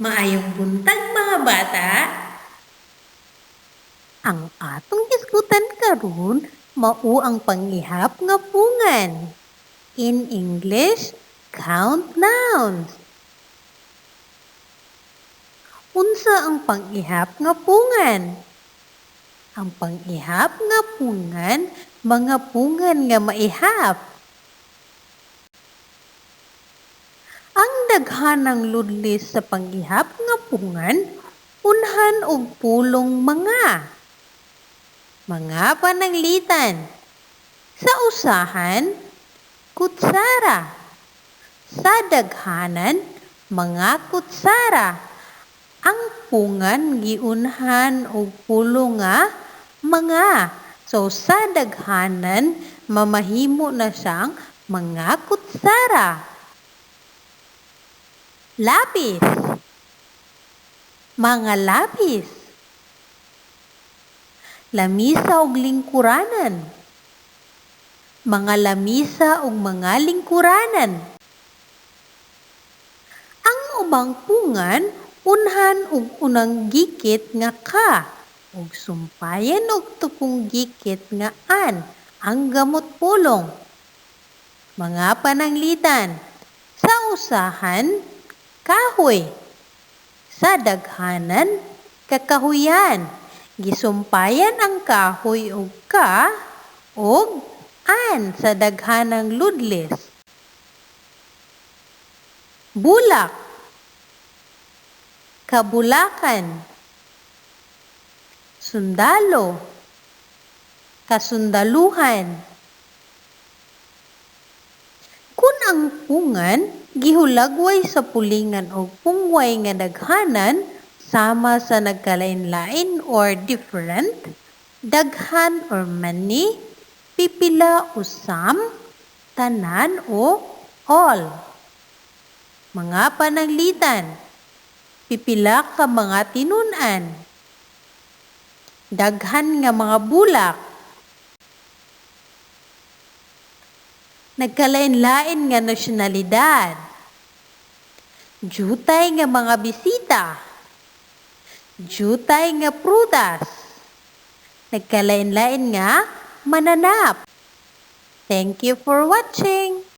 Maayong buntag, mga bata! Ang atong hisgutan karon mao ang pang-ihap nga pungan. In English, count nouns. Unsa ang pang-ihap nga pungan? Ang pang-ihap nga pungan, mga pungan nga maihap. Ang daghanang ludlis sa pang-ihap nga pungan unhan og pulong mga. Mga pananglitan. Sa usahan, kutsara. Sa daghanan, mga kutsara. Ang pungan giunhan og pulong nga mga. So sa daghanan, mamahimo na siyang mga kutsara. Lapis. Mga lapis. Lamisa og lingkuranan. Mga lamisa ug mga lingkuranan. Ang ubang pungan unhan og unang gikit nga ka ug sumpayan og tukong gikit nga an ang gamot pulong. Mga pananglitan. Sa usahan, kahoy. Sa daghanan, kakahuyan. Gisumpayan ang kahoy og ka og an sa daghanang ludlis. Bulak. Kabulakan. Sundalo. Kasundaluhan. Kun ang pungan gihulagway sa pulingan og pungway nga daghanan sama sa nagkalain-lain or different, daghan or many, pipila o some, tanan o all. Mga pananglitan. Pipila ka mga tinun-an. Daghan nga mga bulak. Nagkalain-lain nga nasyonalidad. Jutay nga mga bisita. Jutay nga prutas. Nagkalain-lain nga mananap. Thank you for watching.